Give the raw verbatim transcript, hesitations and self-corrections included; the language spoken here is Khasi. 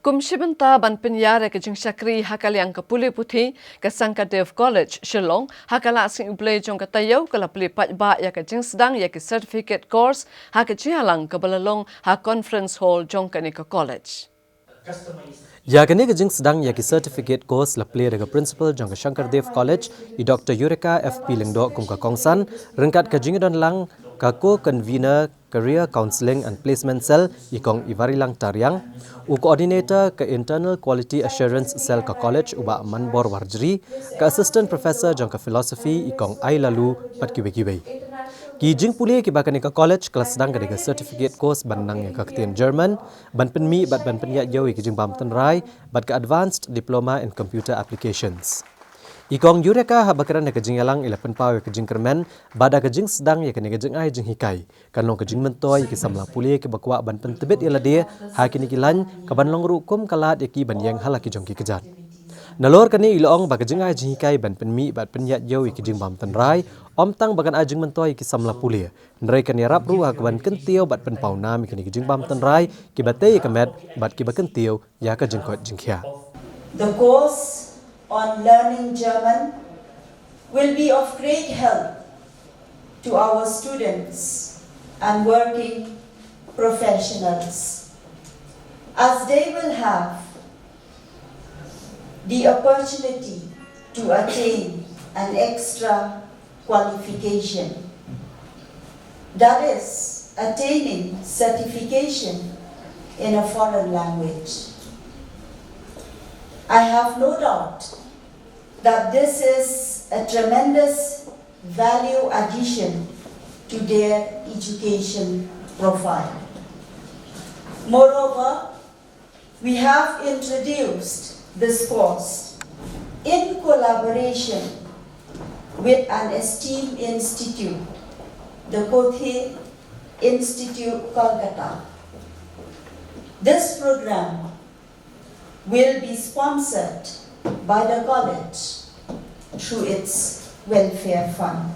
Kum shi bynta ban pynïar ïa ka jingshakri ha ka liang ka pule puthi, ka Sankardev College, Shillong, ha ka la Sngi U Blei jong ka taïew ka la plie paidbah ïa ka jingsdang ïa ki certificate course ha ka jingïalang kaba la long ha conference hall jong kane ka college. Ïa kane ka jingsdang ïa ki certificate course la plie da ka principal jong ka Sankardev College, i Doctor Yureka F P Lyngdoh kum ka kongsan, ryngkat ka jingdon lang ka co-convener Career Counselling and Placement Cell, i Kong Ivarilang Tariang, u coordinator ka Internal Quality Assurance Cell ka college, u Bah Manbor Warjri, ka assistant professor jong ka philosophy, i Kong Ailalu, bad kiwei kiwei. Ki jingpule kiba kane ka college ka la sdang ka dei ka certificate course ban nang ïa ka ktien German, ban pynmih bad ban pynïaid ïew ïa ki jingbam tynrai, bad ka Advanced Diploma in Computer Applications. I Kong Yureka haba kren ha ka jingïalang i la pynpaw ïa ka jingkyrmen ba da ka jingsdang ïa kane ka jingai jinghikai kan long ka jingmyntoi ïa ki samla pule kiba kwah ban pyntbit ïa lade ha kine ki lain, kaban long ruh kum ka lad ïa ki ban ïeng ha la ki jong ki kjat. Nalor kane i la ong ba ka jingai jinghikai ban pynmih bad pynïaid ïew ïa ki jingbam tynrai ym tang ba kan ai jingmyntoi ïa ki samla pule, hynrei kan ïarap ruh ha kaban kyntiew bad pynpaw nam ïa kine ki jingbam tynrai kiba tei ïa ka met bad kiba kyntiew ïa ka jingkoit jingkhiah. The course on learning German will be of great help to our students and working professionals, as they will have the opportunity to attain an extra qualification, that is, attaining certification in a foreign language. I have no doubt that this is a tremendous value addition to their education profile. Moreover, we have introduced this course in collaboration with an esteemed institute, the Kothe Institute, Kolkata. This program will be sponsored by the college through its welfare fund.